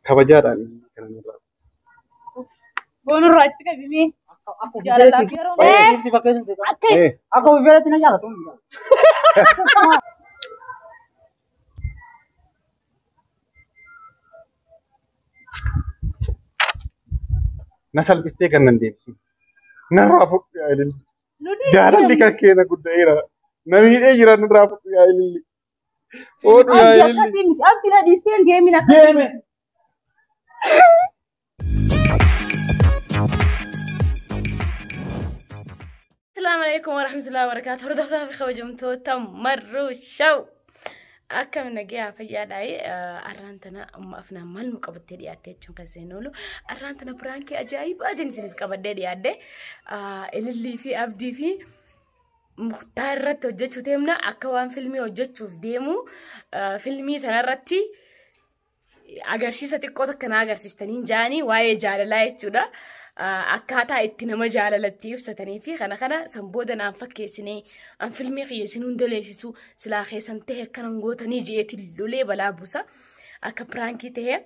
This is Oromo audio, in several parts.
Kabajaadhaan kana nurraa. Boonurraa achi qabimee. Jaalalaaf yeroo Akka Akka ofii fedhatti na jaalatu. Na salphistee kan nan deebisin. Narraa fudhu yaa ililli. Jaalalli kan keenya guddaa'eera. Na miidhee jira narraa fudhu yaa ililli. Oodhu yaa Abdii ililli. akkasii miti. Abdii na dhiistee hin deemin akka. Deeme. Asalaamu alaikum warahmatullahi wabarakatuh. Hordoftoota fi kabajamtoota marruu shaw. Akkam nagayaa fayyaadhaayi. Arraan tana amma afnaan maal nu qabattee dhiyaatte jechuun kan isin oolu. Arraan tana piraankii ajaa'ibaatiin isiniif qabadhee dhiyaadde. Ilillii fi abdii fi muktaa irratti hojjechuu deemna. Akka waan filmii hojjechuuf deemu filmii sanarratti agarsiisa xiqqoo takka na agarsiistaniin jaanii waa'ee jaalalaa jechuudha. Akkaataa itti nama jaalalatti ibsatanii fi kana kana san booda naan fakkeessinee an filmii kiyya isin hunda leessisu silaa keessan ta'e akkanan gootanii je'eeti lolee balaa buusa. Akka piraankii ta'e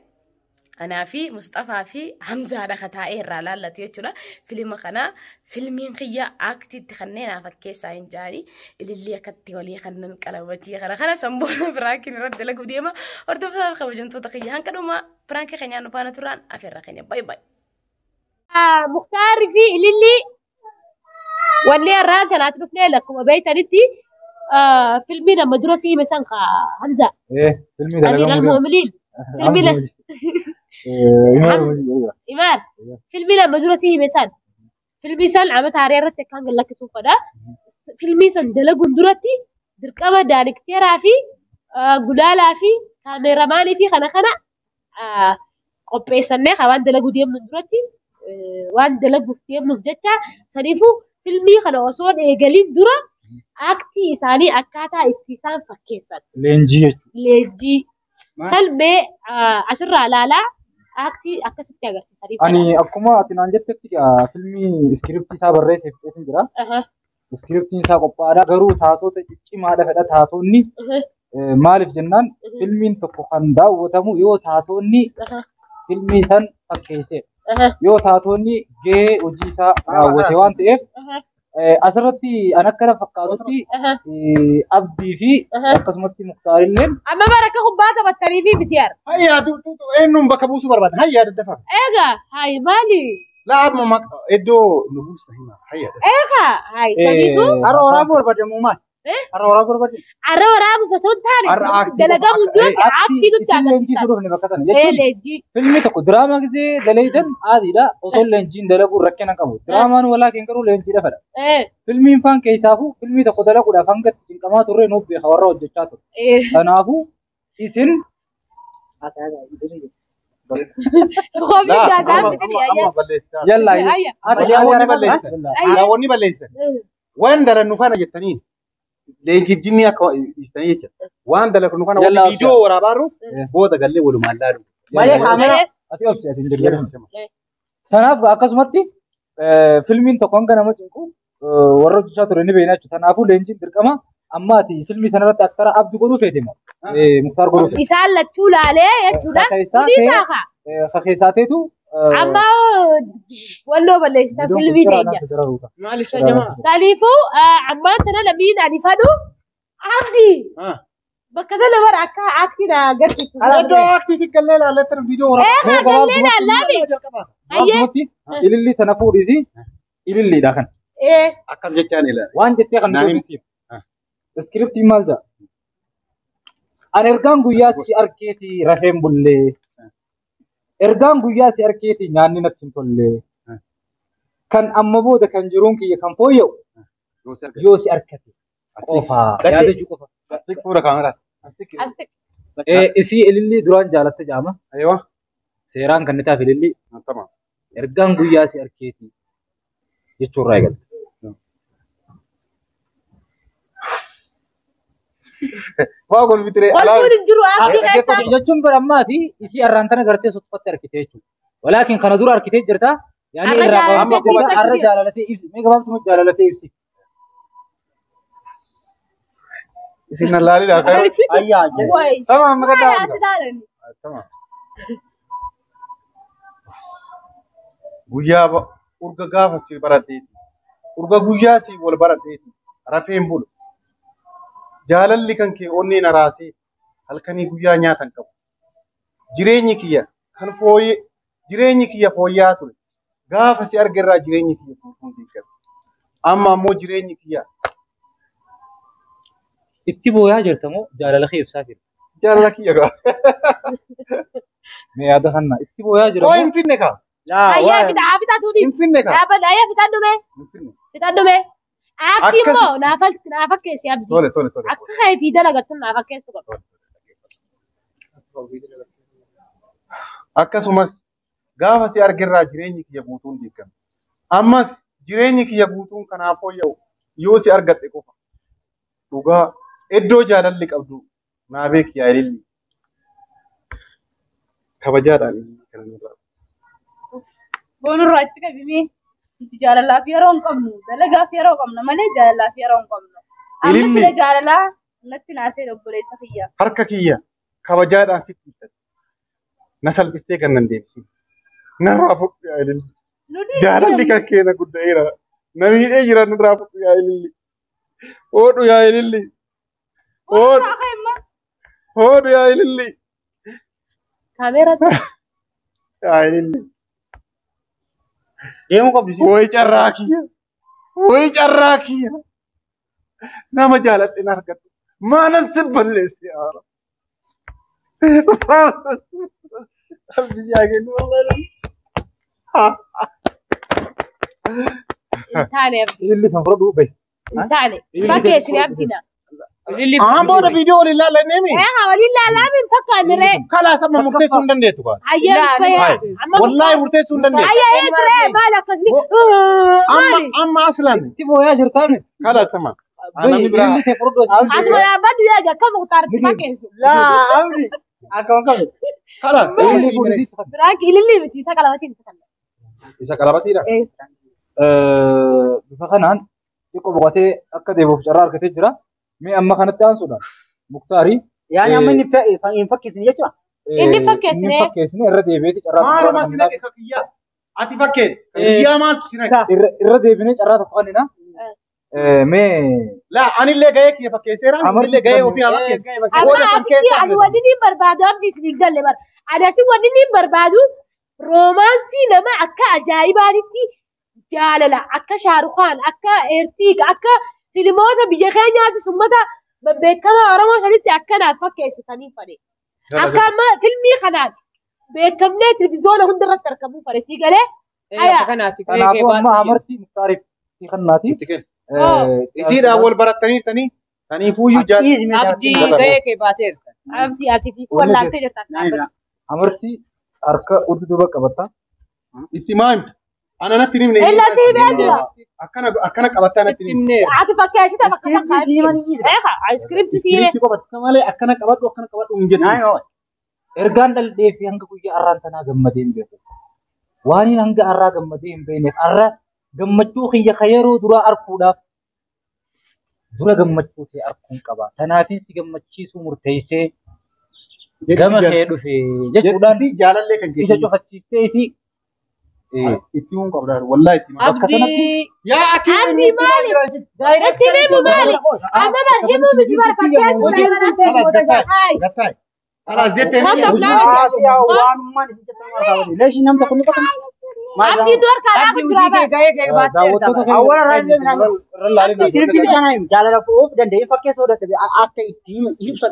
anaa fi Mustafaa fi Hamzaadha ka taa'ee irraa laallatu jechuudha. Filima kana filmiin kiyya aaktiitti kanneen naa fakkeessaa hin jaanii ilillii akkatti walii kanneen qalabatii kana kana san booda piraankiin irratti dalaguu deema. Hordoftoota fi kabajamtoota kiyya hanga dhuma piraankii keenyaan nu faana turaan afeerra keenya baay'ee baay'ee. Muktaarri fi Ililli wanni har'aan kana as dhufnee lakkuma beeytanitti filmiin amma dura si hime san ka Hamza. Filmii Amiir dalagamuu al-Mu'miniin. Filmii Imaal. Filmii amma dura si hime san. Filmii san amata haaraa irratti akkaan gad lakkisuuf fedha. Filmii san dalaguun duratti dirqama daanikteeraa fi gulaalaa fi kaameeramaanii fi kana kana qopheessannee kan waan dalaguu deemnu duratti waan dalaguuf deemnuuf jecha saniifuu filmii kana osoo hin eegaliin dura aaktii isaanii akkaataa itti isaan fakkeessan Leenjii jechuudha. leenjii salmee asirraa ilaalaa aaktii akkasitti agarsiisanii Ani akkuma ati naan jettetti filmii iskiriptii isaa barreesseef fixeetin jira. Iskiriptiin isaa qophaa'aadha. Garuu taatota ciccimaadha fedha taatonni. Maaliif jennaan filmiin tokko kan daawwatamu yoo taatonni filmii san fakkeessedha. Yoo taatonni gahee hojii isaa raawwate waan ta'eef asirratti an akkana fakkaatutti Abdii fi akkasumatti Muktaarilleen Amma bara akka kubbaa taphattanii fi miti yaara. Hayyaa eenyuun bakka buusuu barbaadan? Hayyaa daddafa. Egaa hayi maali? Laa amma maqa iddoo nu buusta hima. Hayyaa. Egaa hayi saniifuu Har'a waraabuu barbaadamu maal? Har'a waraabuu barbaadamu. arra waraabuuf osoo hin taane Har'a aaktii dalagamuun qofa- duratti aaktii nutti isin leenjii agarsiisan. suudhuuf bakka tana jechuun Leenjii. filmi tokko diraamaa gisee daleeydan aadiidha. Osoo leenjiin dalaguun rakkina qabu. Diraamaan walaakin garuu leenjiidha fedha. Filmiin faan keessaafuu filmii tokko dalaguudhaaf hanga itti cinqamaa turre nuuf beeka warra hojjechaa ture. Kanaafuu isin Kophii Laa gaagaa amma miti amma amma balleessitaa. yallaa Ayya. Ayyaa wanni balleessitan. Ayyaa wanni balleessitan. Waan dalannu kana jettanii leenjiif jinni akka dhiistanii jecha. Waan dalannu kana wanni Yallaa viidiyoo waraabaa booda gallee walumaan laalu. Malee kaameraa. Ati obsi ati hin jirtu. Kanaaf akkasumatti filmiin tokko hanga nama cinqu warra hojjechaa ture ni beekna jechuudha. Kanaafuu leenjiin dirqama amma ati filmii sanarratti aktara Abdii godhuu feete moo Muktaar godhuu feete. Isaan lachuu laalee jechuudha. Keessaa Kunis haa. Keessaa ta'etu Amma walloo balleessitan filmii teenya. Maal isa jamaa? Saniifuu ammaan tana lammiin ani fadhu Abdii bakka tana bara akka aaktii na agarsiistu. Iddoo aaktiitti gallee laallattan viidiyoo waraabaa. Egaa gallee laallaabi. Gabaabumatti ilillii tana fuudhisi ililliidha kan. Akkam jechaan ilaala. Waan jettee kan Naa nuti himi. siif. Iskiriptiin maal jedha? Ani ergaan guyyaa si arkeeti rafeen bullee. Ergaan guyyaa si arkeeti nyaanni natti hin tollee. Kan amma booda kan jiruun kiyya kan fooyya'u yoo si arkate qofa. Yaadachuu qofa. Asii fuula kaameraa. Asii. Isii ilillii duraan jaalatte jaama. Aywa. Seeraan kan nitaaf ilillii. Tamam. Ergaan guyyaa si arkeeti jechuurraa eegalte. Waa golbitiree Kolfuun hin jiru aaktii keessa. Jechuun bara ammaati isii arraan tana gartee sottofatte arkite jechuudha. Walaakin kana dura arkitee jirta. Yaani Arra irraa jaalalatee qabamte ibsa arra jaalalatee ibsi. Mee gabaabsuma jaalalatee ibsi. Isin lallaalidha. Ayyaa. Wayi. Tamam maqaa Maal daawwata. ati ilaalan? Tamam. Guyyaa urga gaafa si baradheeti. Urga guyyaa si wal baradheeti. Rafeen bulu. Jaalalli kan kee onnee na raasee halkanii guyyaa nyaatan qabu. Jireenyi kiyya kan fooyyee jireenyi kiyya fooyya'aa ture. Gaafa si argerraa jireenyi kiyya guutuun diigame. Amma ammoo jireenyi kiyya Itti booyaa jirta moo jaalala kee ibsaa jirta? Jaalala kiyya gaa. Mee yaada kanna itti booyaa jira Oo moo? hin finne kaa. Ayyaa fitaa fitaa tuutis. Hin finne kaa. Dhaabbadha ayyaa fitaa dhume. Hin finne. Fitaa dhume. Akki Akkas immoo naa fakkeessi abdii. Tole tole tole. Akka kee fi dalagattu naa fakkeessu qaba. Akkasumas gaafa si argerraa jireenyi kiyya guutuun diigame. Ammas jireenyi kiyya guutuun kanaaf fooyya'u yoo si argadhe qofa. Dhugaa iddoo jaalalli qabdu naa beeki yaa ililli. Kabajaadhaan ililli kana nurraa. Boonurraa achi qabimee nuti jaalalaaf yeroo hin qabnu dalagaaf yeroo qabna malee jaalalaaf yeroo hin qabnu. Amma Ililli. sila jaalalaa natti naasee obboleessa kiyya. Harka kiyya kabajaadhaan sitti hiikkate. Na salphistee kan nan deebisin. Narraa fudhu yaa ililli. Jaalalli kan kee na gudda'eera. Na miidhee jira narraa fudhu yaa ililli. Hoodhu yaa ililli. Hoodhu. Hoodhu yaa ililli. Kaameeraa Yaa ililli. Deemuu qabdu si. Woy carraa kiyya. Woy carraa kiyya. Nama jaaladhe na argadhu. Maalan si balleesse yaa Rabbi. Maalan si balleesse. Abdi yaa kennu wallahi. Hin taane abdii. Ililli san fudhadhu bahi. Hin taane. Fakkeessine abdiidha. Ahaan booda viidiyoo waliin laallanneemi. Ee waliin laalaa hin fakkaanne ree. Kalaas amma murteessuu hin dandeettu kaa. Ayyee Hayi. Wallaahi murteessuu hin dandeettu. Ayyee ee ture maal akkasni. Amma amma aslan. Itti booyaa jirtaa miti. Kalaas tamam. Namni biraa. Ililli ta'e fudhadhu asii. Asuma dhaabbadhu yaa akka Muktaaritti fakkeessu. Laa abdi akkam qabdu. Kalaas. Ililli fuudhii. Biraanki ililli miti isa qalabatiin isa kana. Isa qalabatiidha. Bifa kanaan xiqqoo boqotee akka deebi'uuf carraa argatee jira. Mee amma kanatti aansuudhaan Muktaarii. Yaani amma inni hin fakkeessine jechuudha. Inni fakkeessine. Inni fakkeessine irra deebi'eeti carraa tokko Maaluma kan si naqe kiyyaa. Ati fakkeessi. Kiyyaa maaltu si naqe? Irra deebinee carraa tokko kennina. Mee Laa anillee gahee kiyya fakkeesseera. Anillee gahee ofii haa fakkeessu. Amma Booda san asitti keessaa ani wanni inni barbaadu abdii isin hin galle bara. Ani asi wanni inni barbaadu roomaansii nama akka ajaa'ibaatitti jaalala akka Shaarukaan akka Eertiik akka filmoota biyya keenyaattis uummata beekamaa Oromoo sanitti akkanaaf fakkeessitanii fadhe. Akka amma filmii kanaan beekamnee televizyoona hundarratti argamuu fadhe sii galee. Kanaafuu amma amartii Muktaariif kannaati. Itti kenni. Isiidhaan wal barattaniirtanii saniifuuyyuu Abdii gahee kee baateerta. Abdii ati fi wallaaltee jirta. Amartii harka duuba qabatta. Itti maa himta? Ana natti hin himne. Illa sii beekta. Akkana akkana qabattaa natti hin himne. Ati fakkeessita bakka Iskiriiptii sii manii dhiisa. Eegaa iskiriiptii sii hime. Iskiriiptii qabatta malee akkana qabadhu akkana qabadhu hin jettu. Ergaan dhaldhee fi hanga guyyaa har'aan tanaa gammadee hin beeku. Waan inni hanga har'aa gammadee hin beekneef har'a gammachuu kiyya ka yeroo duraa arguudhaaf dura gammachuu kee arguun qaba. Tanaafin si gammachiisuu murteessee gama kee dhufe jechuudhaan jaalallee kan ija cufachiistee isii itti himuu qabda wallahi itti himuu. Bakka sanatti Yaa akii Abdii maali? Itti himu maali? Amma bar himuu miti bar fakkeessu. Gattaay. Kalaas jettee Waanummaan isin jettan maal kaawwate? Leeshin namni tokko ni qabu. Abdii dur karaa Abdii jira hojii kee gahee kee baateerta. Awwaala raajii Iskiriiptii bishaan himu jaalala of danda'ee fakkeessuu dadhabe akka itti ibsa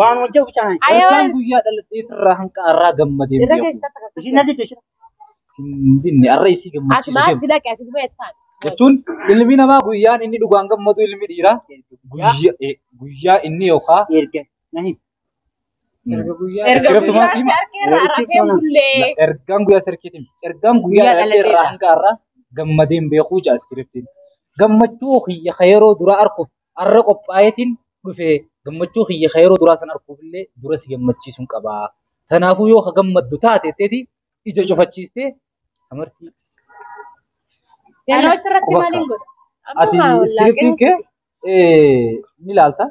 waan hojjetu bishaan himu. Ergaan guyyaa dhaladheetirraa hanga har'aa gammadee hin Irra beeku. keessatti Isin natti jechuudha. Sin dinne har'a isii Ati gammachiisu maal deemu. si dhaqe ati dhuma jettaan. Jechuun ilmi namaa guyyaan inni dhugaan gammadu ilmi dhiiraa guyyaa inni yookaan Erga na himu. Erga Iskiriiptii guyyaa maal si hima? harkeerraa rafee bullee. Ergaan guyyaa sirkiitiin ergaan guyyaa dhaladheerraa hanga har'aa gammadee hin beekuu jaa iskiriiptiin. Gammachuu kiyya ka yeroo duraa arguuf har'a qophaa'eetiin dhufe gammachuu kiyya ka yeroo duraa san arguuf illee dura si gammachiisuun qaba. Kanaafuu yoo ka gammaddu taate jetteeti ija cufachiistee amartii Anoo achirratti Quba maaliin godha? Ati iskiriiptiin kee ni ilaalta.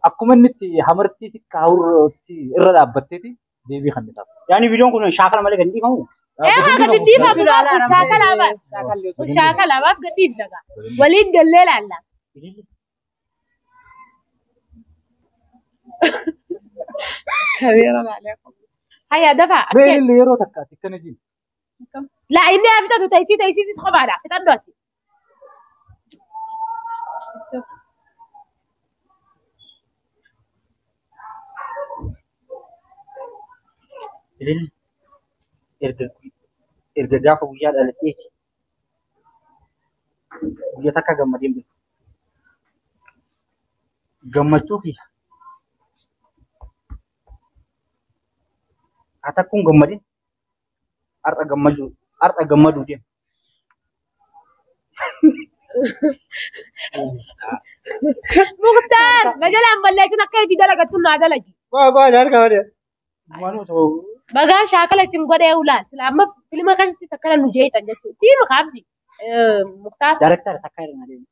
Akkuma inni itti hamartii si kaawurratti irra dhaabbatteeti deebii kan ta'a. Yaani viidiyoon kun shaakala malee kan dhiifamu. Ee haa gadi dhiifamu kun shaakalaa baal. Kun shaakalaa baaf gadi dhiifna. Waliin gallee laalla. Hayya dafaa. Mee illee yeroo takkaatti akkana jiru. Laa inni haa fixatu ta'isii ta'isiitis kophaadha. Fixadhu achi. Ililli erga gaafa guyyaa dhalatteeti guyyaa takka gammadeen beeku. Gammachuu kiyya haa takkuun gammadin har'a gammaduu har'a gammaduu deema. Muktaar na jalaan balleessin akka ifi dalagattu naa dalagi. Waa waa harka malee. Maaluma ta'u. Bagaan shaakala isin godhee ulaan sila amma filma keessatti akkana nu jeetan jechuudha. Tiima kaabdi. Muktaar. Daaraktara takka irra deema.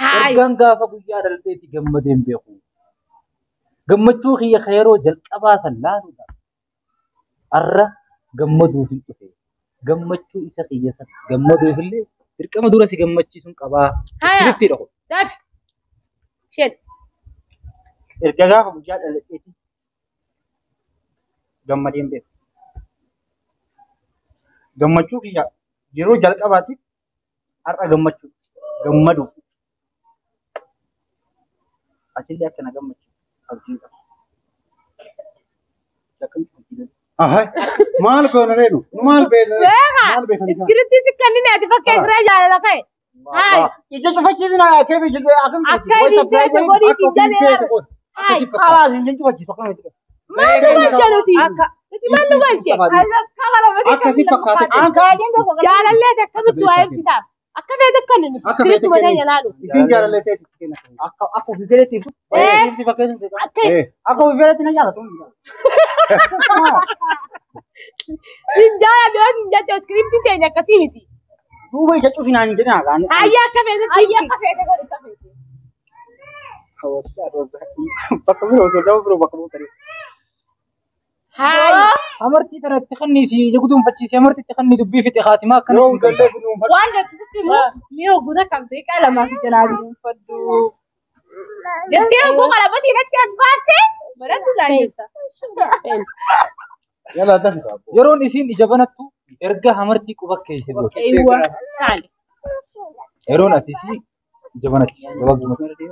Haay. Ergaan gaafa guyyaa dhalatteetti gammadeen beeku. Gammachuu kiyya yeroo jalqabaa san laaluudha. Har'a gammaduuf hin dhufe. Gammachuu isa kiyya san gammaduuf illee dirqama dura si gammachiisuun qabaa. Haya. Iskiriptiidha kun. Dafi. Sheen. Erga gaafa guyyaa dhalatteetti gammadeen beeku. Gammachuu kiyya yeroo jalqabaatti har'a gammachuu gammaduuf. Atillee akka na gammachiisu abdiin qaba. Akkamitti hojii Ahay. Maal goona reenu? Nu maal beekna? Maal beekan isaa? Iskiriptii si kanneen ati fakkeessuree jaalala ka'e. Haay. Ija cufachiisna kee biyya akkamitti Akka ifi feete godhii si jalee bara. Haay. Alaas hin cufachiisu akkamitti. Maal nu galche nuti? Nuti maal nu galche? Akkasii fakkaate. Ankaadeen tokko Jaalallee akkamitti waa ibsitaaf? Akka feete kan nuti Akka feete iskiriptii mataa kenni. jalaalu. Isin jaalallee ta'e kenna. Akka akka ofii fedhetti ibsu. Ibsi fakkeessu. Akka Akka ofii fedhetti na jaalatu. hin jaaladhu yoo hin jette iskiriptiin teenya akkasii miti. Duuba ija cufinaan hin jedhin hagaan. Hayya akka feetetti. Ayya akka feete godhi akka feete. Bakka biroo osoo nama biroo bakka buutanii. Haay. Amartii tanatti kannii si ija guduunfachiisee amartii itti kannii dubbii fixe haatimaa akkana. Yoo gallee guduunfadhu. Waan jettu sitti immoo mi'a oguu kam daqiiqaa lamaaf jalaa duunfadhu. Jettee oguu qalabatii irratti as baastee baradhu laaletta. Yala dafi. Yeroon isiin ija banattu erga amartii quba keessa goote. Eewwa. Taali. Yeroon ati isii ija banattu gabaabdumatti.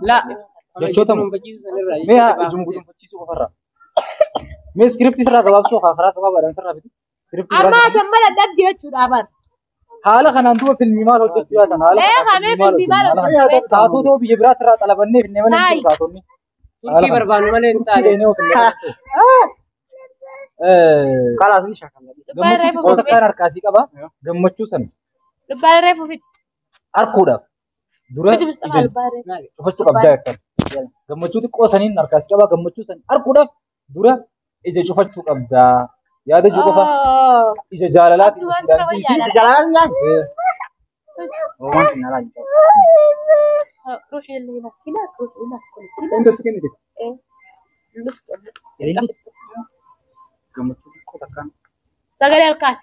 La. Jechoota moo? Mee haa ijuma guduunfachiisuu qofarraa. Mee iskiriptii sirraa gabaabsuu haa karaa gabaabaadhaan sirraa fidi. Iskiriptii Amma biraa ati amma dadhabdi jechuudha bara. haala kanaan duuba filmii maal hojjechuu yaatan haala Ee, kanaan kamee filmii maal filmii maal hojjennu? Haala kanaan taatota biyya biraatti irraa xalabannee finnee malee hin Haay. jiru taatonni. Turkii barbaannu malee hin taane. Turkii finnee malee. Kalaas ni shaakalla. Gammachuu xiqqoo takkaan harkaasii qaba. Gammachuu sana Lubbaan reefu fiti. harkuudhaaf dura Fiti Mustafaa ija lubbaan reefu. cufachuu qabdaa akka. Gammachuu xiqqoo saniin harkaasii qaba. Gammachuu sana harkuudhaaf dura ija cufachuu qabdaa. Yaada jiru qofa ija jaalalaatiin Abdii waan sirra wayyaadha. Ija jaalalaa nyaanni. Romaan kun alaa hin qabu. Ruuxii illee makiinaa ruuxii illee Hundatti kennite. Ililli gammachuu xiqqoo takkaan. Sagalee harkaas.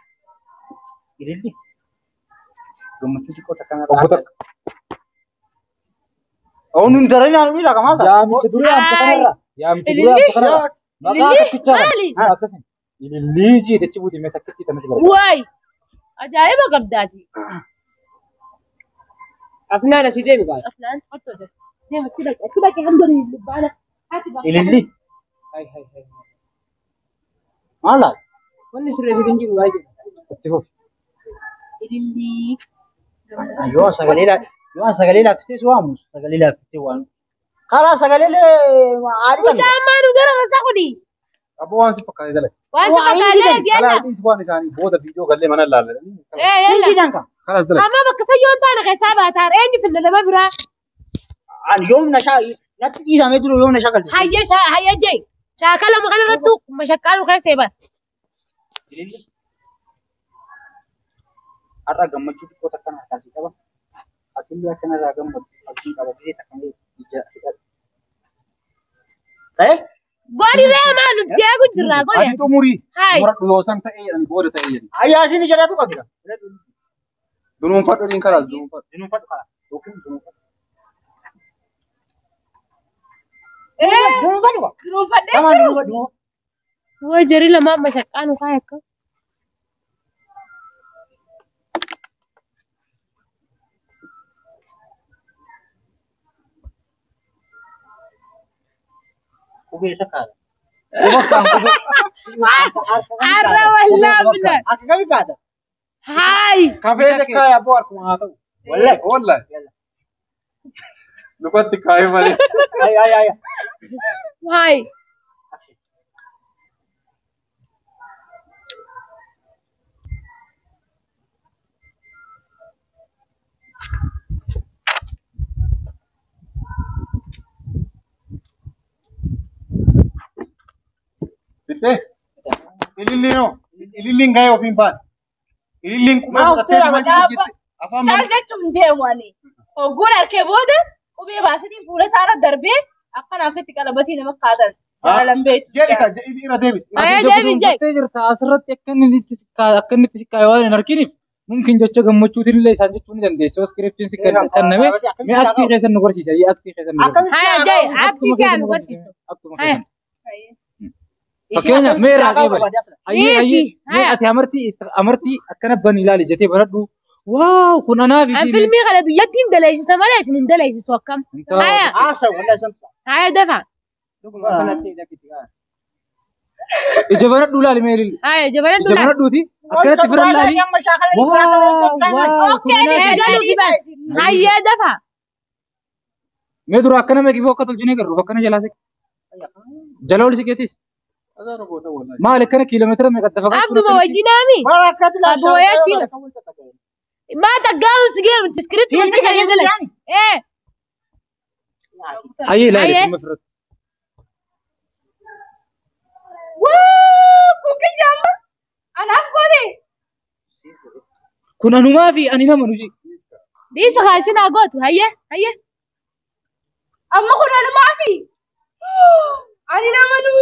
Ililli gammachuu xiqqoo takkaan. Obbo takka. Oon hin daranii aan dhiisaa kamaa ta'a. Yaamicha duree amta kanarra. Yaamicha duree amta kanarra. Maqaa Ilillii tokkichaa maali? kana. Akkasii. Ilillii jiite buuti mee takkitti tana si barbaada. Waay! Ajaa'iba qabdaati. Afnaan asii deemi kaasa. Afnaan qottoo jira. Deema achi dhaqi achi dhaqi hanga lubbaana. Haati bakka. Ililli Hai hai hai. maal laata? Wanni sirreessitu hin jiru baay'ee. Itti fufi. Ilillii. Yoo sagalee yoo sagalee laaffisee si waamu sagalee laaffisee waamu. Karaa sagalee aadii qabna. Mucaa ammaa nu dara masa kuni. Abbo waan si fakkaate dalage. Waan si Waa inni fakkaatee didan. yalla. Kalaa dhiis waan isaanii booda viidiyoo gallee mana ilaalladhanii. Ee yalla. Hindi danka. Kalaas dalage. Amma bakka sayyoon taane keessaa baataan eenyu filla nama biraa. Ani yoom na shaa natti dhiisamee jiru yoom na shaakalche. Hayya hayya jee. Shaakala kana irrattu mashaqqaa nu keessa eeban. Ililli har'a gammachuu xiqqoo takkaan harkaasii qaba. Atillee akkanarraa gammadu abdiin qaba gisee takkaan ija hidhadhu. Ta'e Godhi ree maal nuti si eegu jirra godhi. Ati xumurii. Hayi. Muradhu yoo san ta'ee jedhani booda ta'ee jedhani. Ayyaasiin jedhatu qabdira. Dunuunfadhu dhiin kalaas dunuunfadhu. Dunuunfadhu kalaas. Yookiin dunuunfadhu. Dunuunfadhu. Dunuunfadhee Lamaan jiru. dunuunfadhu. Way jarri lamaan mashaqqaa nu kaaya akka. Qubee isa kaala. Qubakkaan qubee. Arra wallaa bilaa. As kami kaata? Hayi. Kafee kaaya abboo harkuma haa ta'u. Wallahi. Wallahi. Lukatti kaayee malee. Ay ay ay. Hayi. Bittee. Ililliin hoo? Ililliin gahee ofiin baane. Ililliin qubee Maa fudhattee ufteera nama dhaabba. jette. Afaan Caal banee. jechuun hin deemu ani. Hogguun harkee booda qubee baasitiin fuula isaarra darbee akkana akkatti qalabatii nama kaatan. Jaalalan beektu. Jedhi ka jedhi irra deebis. Ayyaa Ija deebi jedhi. guduunfattee jirta asirratti akka inni itti akka inni itti sikkaa'e waan hin arginiif mumkin jecha gammachuutiin illee isaan jechuu ni dandeessi. Yoo iskiriptiin si kenname mee aktii keessan nu barsiisa. Ayyee aktii keessan nu barsiisa. Haya jai aktii si haa nu barsiistu. Akkuma Haya. keessan. Fakkeenyaaf mee irraa qeebali. Ayyee Dhiisi. ayyee mee Haya. ati amartii amartii akkana bani ilaali jettee baradhu. Waaw kun anaaf An filmii kana biyyatti hin daleessisa malee isin hin daleessisu akkam. Haya. Haasa wallahi san. Haya dafa. Ija baradhu ilaali mee ililli. Haya jabaladhu Ija laal. baradhuuti akkanatti fira ilaali. Waaw kun anaaf. Eegaluu diban. Hayya dafa. Mee dura akkana meeqifoo akka tolchinee garuu akkana jalaa siqe. Jala ol siqeetis. Azaara goota wallahi. Maal akkana kiiloomeetira meeqa adda fagaachuu Abduma wajjinaami. Abooyatti. Maa taggaahu si geemu iskiriptii masa kan jala. Eh. Hayyee ilaali Hayyee. dhimma firratti. Wuu kun kiyyama. Anaaf godhe. Kun anumaa fi ani nama nuti. Dhiisa kaa isin haa gootu. Hayya hayya. Amma kun anumaafi. Ani nama nuu.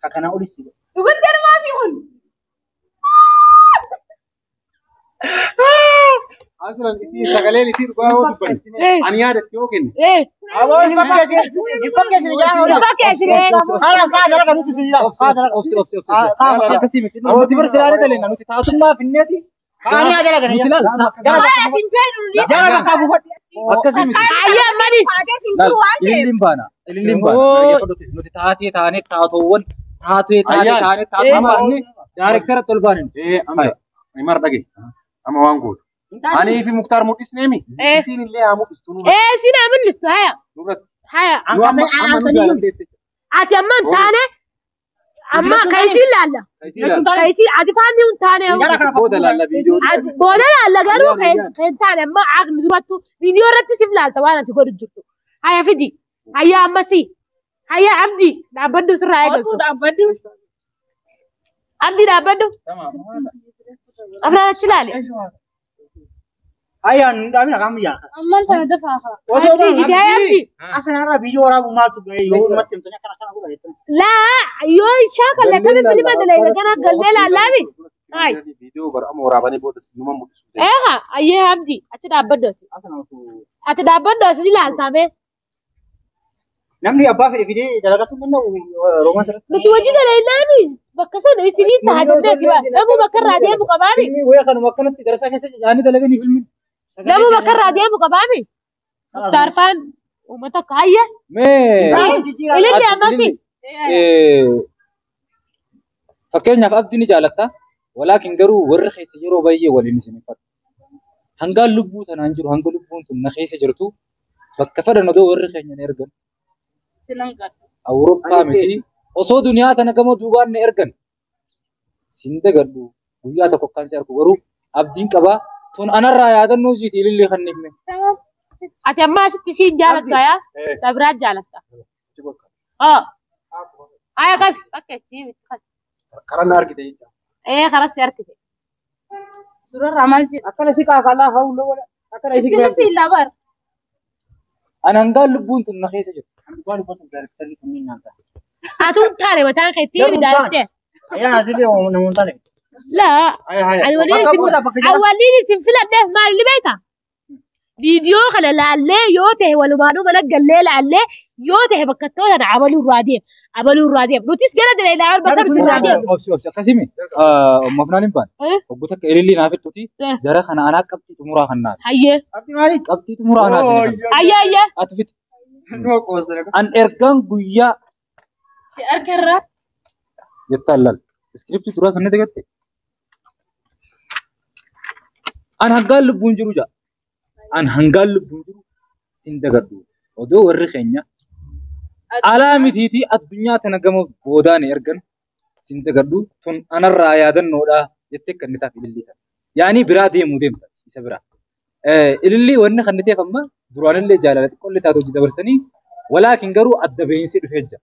Kakana olitti. Dhugatti anumaafi kun. Aslan isii sagaleen isii dhugaa yoo dubbanne. Eh. Ani yaadatti yoo kenne. Eh. Aboo hin fakkeessine. Hin fakkeessine jaan oolaa. Fakkeessine. Kalaas kaa dalaga nuti sun ilaala. Obsi Kaa dalaga. obsi obsi obsi. Akkasii miti. Nuti bar silaalee daleena nuti taatummaa finneeti. Kaanii haa dalagan. Nuti ilaal. Jala Maal asin beenu ni. jala bakka buufadhu. Akkasii miti. Hayya ammanis. Faateef hin Laal jiru waan ta'eef. ililliin baana. Ililliin baana. Dhaggeeffadhutis nuti taatee taanee taatoowwan taatee taatee Ayyaan. taanee taatummaa finne daayirektara tol baanin. Ee amma Imar dhage. Amma waan gootu. Anii fi Muktaar mul'isneemi. Eh. Isiin illee haa mul'istu nurratti. Eh isin haa mul'istu. Haya. Nurratti. Haya. Nu amma amma nu jaalatteetti. Ati amma hin taane amma kan isin laalla. Isii ilaali. Kan isin ati faanni hin taane. Jala kana Booda laalla viidiyoo. Ati booda laalla garuu Ayyaan, ayyaan. kan hin taane amma aqni durattu viidiyoo irratti sif laalta waan ati godhu jirtu. Haya fidi. Haya ammasii. Haya abdi dhaabbadhu sirraa eegaltu. Otuu dhaabbadhu. Abdi dhaabbadhu. Afraan achi ilaali. Ayyaan nu dhaabina qaamni jaala. Ammaan tana dafaa haa. Osoo Abdi fidi haya abdi. Asanarraa biyyoo waraabu maaltu ga'e yoo ummatti himtanii akkana akkana godha jettanii. Laa yoo shaakalla akkamiin filima dalayna kana gallee laallaami. Hai. Viidiyoo bara amma waraabanii booda numa mul'isu. Eeha ayyee abdi achi dhaabbadhu ati. Asana osoo Ati dhaabbadhu asii ilaaltaa namni abbaa fedhe fidee dalagatu danda'u roomaa sirriitti. Nuti hojii dalaynaami bakka sana isinii ta'a jenneeti ba. Namuu bakka irraa deemu qabaami. Filmii wayii kanuma akkanatti darasaa keessa cacaanii dalaganii filmiin. Namuu bakka irraa deemu qabaami. Muktaar faan uummata akka hayya. Mee. Ililli ammasii. Fakkeenyaaf abdii ni jaalatta. Walaakin garuu warri keessa yeroo baay'ee waliin isin uffatu. Hangaan lubbuu tanaan jiru hanga lubbuun tun na keessa jirtu bakka fedhan odoo warri keenya na ergan. Sinan gadhu. Awurooppaa miti osoo duniyaa tana gama duubaan na ergan. Sin dagadhu guyyaa tokko akkaan si argu garuu abdiin qabaa tun anarraa yaadannoo isiiti ilillee kan himne. Ati amma asitti siin jaalattu hayaa. Tabiraat jaalatta. Oo. Haya qabi bakka isii miti kan. Karaa na argite jecha. Ee karaa si argite. Durarraa maal jedhu? Akkana si qaakalaa hawla wala. Akkana isi Itti si labar. Ani hangaan lubbuun tun na keessa jiru. Dhugaa dubbatu daarektarri kunniin naan ta'a. Atuun taane mataan keetti Garuu hin taane. daalattee. Ayyaan asirree namoota taane. Laa. Haya haya. Ani waliin Bakka isin buuta bakka jala. awwaliin isin filadheef maali ni beektaa? Viidiyoo kana laallee yoo ta'e walumaanuu mana gallee laallee yoo ta'e bakka tootan abaluu irraa deem abaluu irraa deem nutis gara dalagaa bakka Jarri nuti kun irraa irraa deem. Obsi obsi akkasimi mafnaan hin baane. Obbo takka ilillii naaf ittuuti jara kana anaa qabxii xumuraa kan naati. Hayyee Abdi maali? Qabxii xumuraa anaa isin kan. hayyee hayyee. Ati fiti. An ergaan guyyaa Si harka irraa jettaan laal. Iskiriptii duraa sanni dagatte. An hangaan lubbuun jiru jaa. An hangaan lubbuun jiru sin dagadhu. Odoo warri keenya alaa mitiitii addunyaa tana gama boodaan ergan sin dagadhu tun anarraa yaadannoodha jettee kan taaf ilillii ta'a. Yaani biraa deemuu deemta isa biraa. Ilillii wanni kan ta'eef amma duraanillee jaalala xiqqoollee taatu hojii dabarsanii walaakin garuu adda bahiinsi dhufee jira.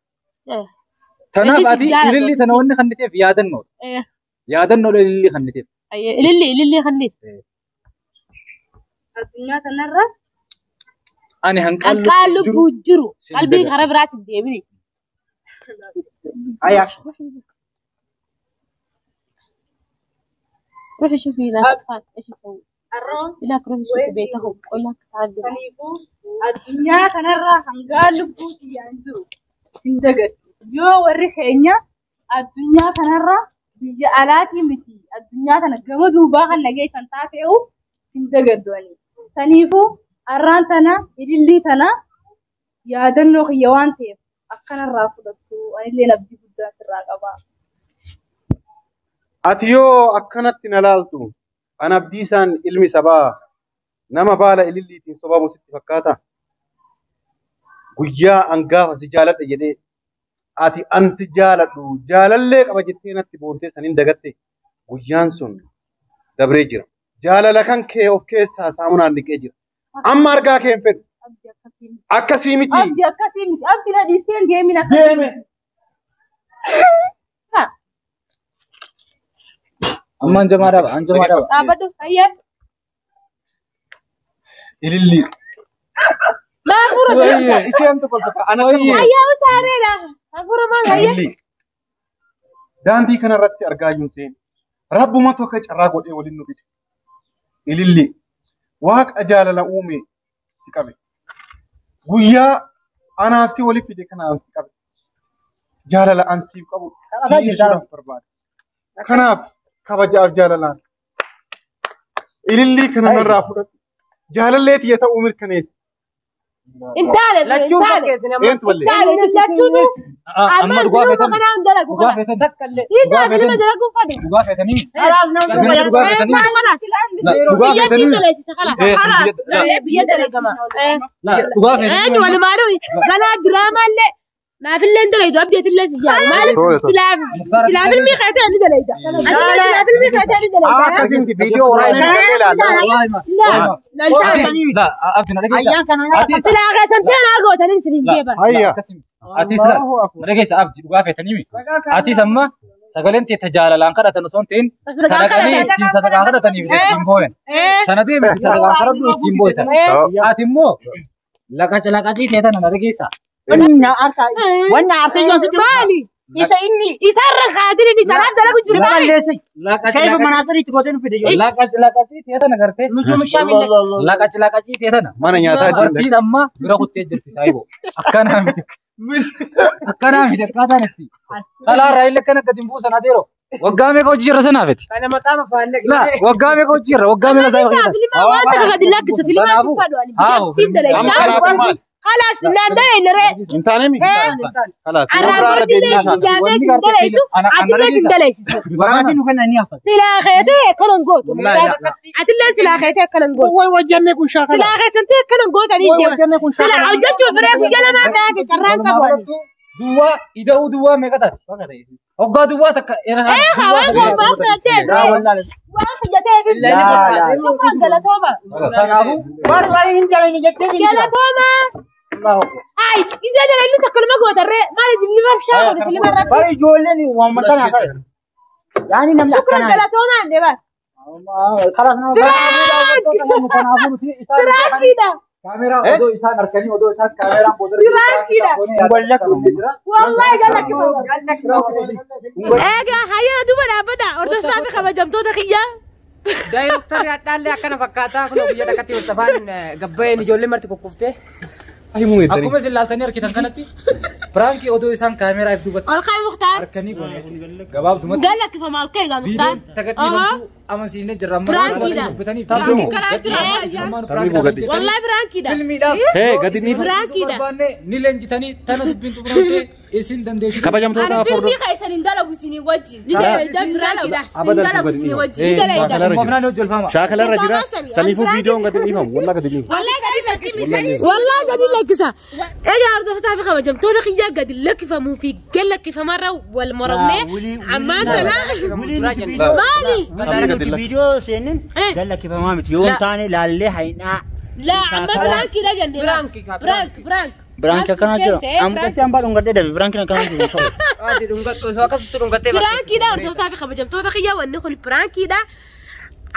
Tanaaf Innis ati jaalala ilillii tana wanni kan ta'eef yaadannoodha. Yaadannoodha ilillii kan ta'eef. Hayyee ililli ililli kanneen. Addunyaa kanarra Ani hanqaan Hanqaan lubbuun jiru lubbuu jiru sin qalbiin dagadhu. karaa biraas hin deemini. Ayyaa. روحي شوفي هناك أطفال إيش يسوي har'oo هناك روحي شوفي بيتهم قول لك تعال saniifuu addunyaa kanarra hangaa lubbuu kiyyaan jiru sin dagadhu. Yoo warri keenya addunyaa kanarra biyya alaatii miti addunyaa tana gama duubaa kan nageessan taate'u sin dagadhu ani. Saniifuu har'aan tana ilillii tana yaadannoo kiyya waan ta'eef akkanarraa fudhattu anillee abdii guddaa sirraa qaba. Ati yoo akkanatti na laaltu an abdiisaan ilmi sabaa nama baala ililliitiin sobamu sitti fakkaata. Guyyaa an gaafa si jaaladha jedhee ati an si jaaladhu jaalallee qaba jettee natti boontee saniin dagatte guyyaan sun dabree jira. Jaalala kan kee of keessaa saamunaan dhiqee jira. Amma argaa kee hin fedhu. Abdii akkasii miti. Akkasii miti. Abdii akkasii miti. Abdii na dhiistee hin deemin akkasii Deeme. miti. Amma hanjamaa dhaaba hanjamaa dhaaba. Dhaabbadhu. Hayyee. Ilillii. ما غورة Wayyee. Isheen tokko ana kan Wayyee. هيا وسارينا غورة ما هيا Ilillii. Daandii kanarratti argaa jiru seen. Rabbuma tokko carraa godhee waliin nu fide. Ilillii. Waaqa jaalala uume si qabe. Guyyaa anaaf si waliif fide kanaaf si qabe. Jaalala an siif qabu si ibsuudhaaf barbaada. Kanaaf kabajaaf jaalalaan. Ilillii kana narraa fudhadhu. Jaalallee tiyya ta'uu mirkaneessi. انت عارف Lachuu انت عارف fakkeessin amma. Eentu balleessa? انت عارف لاتشونو Amma عمال dhugaa فيلم feetanii. كان عندنا Dhugaa خلاص feetanii. Takkallee. إذا فيلم دلقوا فدي Dhugaa feetanii. Kalaas namni Isin tokko dhugaa feetanii. خلاص La dhugaa بيا feetanii. سيدنا ليش خلاص خلاص. La Biyya dalagama. dhugaa feetanii. ايه ولا ما قال دراما اللي ما في اللي عندنا يدو ابديت اللي سجال مالك سلاف سلاف الميقات عندنا ليدا سلاف الميقات عندنا ليدا Akkasii miti viidiyoo waraabnee gallee ilaalla. لا لا انت La abdi na dhageessa. Ayyaan kana Atis سلا غسنتين اقوى تنين سنين جيبا Hayya. Atis la na dhageessa abdi dhugaa feetanii mi. Atis amma sagaleen tee tajaalalaan kadhatan osoo hin ta'in tana dhaqanii ittiin sadaqaa kadhataniif ittiin booyan. Tana deeme ittiin sadaqaa kadhadhu ittiin booytan. Ati immoo laqaca laqacii ta'e tana na dhageessa. Wanna harka wanna arsee yoo sitti مالي isa inni يسرق خاطري اني سلام دلقوا si جرمالي balleesse Laqaci kayfa laqaci manaaxirii itti gootee nu fide yoo. laqaci laqacii ta'e tana gartee Nujuum shaamillee. laqaci laqacii ta'e tana. Mana nyaataa ittiin Dubartiin amma bira kuttee jirti saayiboo. Akkanaa miti. Akkanaa miti akkaataan itti. Dhalaarraa illee akkana gadi hin buusan adeero. Waggaa meeqa hojii irra sanaafeti? Kana maqaa mafaallee. La waggaa meeqa hojii irra waggaa meeqa ما saayiboo. فيلم ما انت قاعد لك فيلم ما سفادو انا Haa بجد Amma دلقوا kanaafuu maali? خلاص نادين ري Hin taane mi? Kalaas. Yeroo biraa irra الرابطي deemnee ليش shaakala. جامس دليسو عدليش دليس Waraqaatiin nu kennan ni hafa. سلا خيتي كلن قوت Wallaahi la. عدلين سلا خيتي كلن قوت Way wajjanne kun shaakala. سلا خيسنتي كلن قوت انا Way جيبا wajjanne kun سلا shaakala. عجتشو فريق وجلا ما نافي جران كبوني Duwwaa ida'uu duwwaa meeqa taati? Hoggaa duwwaa takka. ايه خوان ما خدتي Laa wallaahi. ما خدتي لا لا. شكرا قالتوما Kanaafuu Warra hin jalani jettee hin jira. قالتوما Allahu akbar. هاي إذا دليلو تكلم قوت الري ما لي اللي ربشة ولا في اللي مرة Bara ijoolleen waan mataa ta'e. Yaani namni شكرا akkanaa. قالتوما عندي بس Kalaas nama فراك kanaafuu nuti isaan فراك كده Kaameraa odoo isaan harkanii odoo isaan kaameraan booda Piraankiidha. Wallahi galakkifama. Egaa hayyana duuba dhaabbadha. Hordoftoota fi kabajamtoota kiyyaa. Daayirektarri hadhaallee akkana fakkaataa kun biyya takkatti Mustafaan gabbayeen ijoollee marti kukkuftee. Akkuma isin laaltanii harkitan kanatti piraankii odoo isaan kaameraa if duubatti Ol ka'i Muktaar. harkanii goone jechuudha. Gabaabdumatti Galakkifama ol ka'i gaa Muktaar. viidiyoon tagadhiifamtuu amansiisnee jirra. Amma Piraankiidha. dubbatanii Taphni gadi. Wallahi piraankiidha. Filmiidhaaf Hee gadi ni Piraankiidha. barbaanne ni leenjitanii tana dubbiin xumuramtee isin dandeettii. Kabajamtoota Ani hordoftoota. filmii keessan hin dalagu isinii wajjin. Ni dalagu piraankiidha. Hin dalagu isinii wajjin. Eh, shaakalarra jira. Afnaan hojii olfaama. Shaakalarra jira. Saniifuu viidiyoon gadi dhiifamu. Wallaa gadi dhiifamu. Wallahi gadi lakkisa. Wallahi gadi lakkisa. Egaa hordoftoota fi kabajamtoota kiyyaa gadi lakkifamuu fi galakkifamarra wal moromnee ammaan kana maali? Nuti viidiyoo seenin gallakkifamaa miti yoo hin taane laallee haynaa. Laa amma piraankiidha jennee. Piraanki kaa, Piraank piraank. Biraanki akkanaa jira. Ammuqatti hambaa dhungadhee dhabe biraankiin akkanaa jiru. Ati dhungadhu osoo akkasitti dhungattee Piraankiidha hordoftoota fi kabajamtoota kiyyaa wanni kun piraankiidha.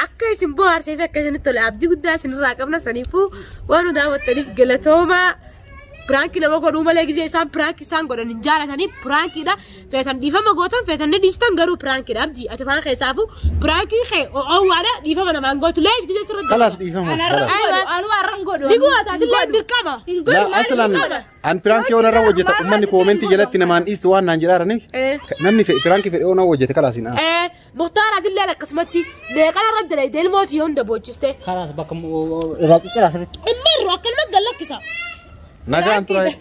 Akka isin bohaarsee fi akka isinitti tole abdii guddaa isinirraa qabna saniifuu waan nu daawwattaniif galatoomaa. Piraankii nama godhuu malee gisee isaan piraankii isaan godhan hin jaalatanii piraankiidha. Feetan dhiifama gootan feetan ni dhiistan garuu piraankiidha abdii ati afaan keessaafu piraankii kee oowwaadha dhiifama namaan gootu lees gisee sirra Kalaas dhiifama. Kalaas. Anarra godhu anu arran godhu. Ni goota ati illee dirqama. Hin godhu Laa maaliif aslan hin godhu? an piraankii yoon irra hojjeta uummanni koomentii jalatti namaan dhiistu waan naan jedhaaraniif namni piraankii fedhe yoon hojjete kalaas hin haa. Muktaar ati illee akkasumatti meeqana irra dalagdee ilmooti yoo hunda boochiste. Kalaas bakka irraa ciccira asirratti. Immarru akkanuma gallakkisa. Nagaan turaa.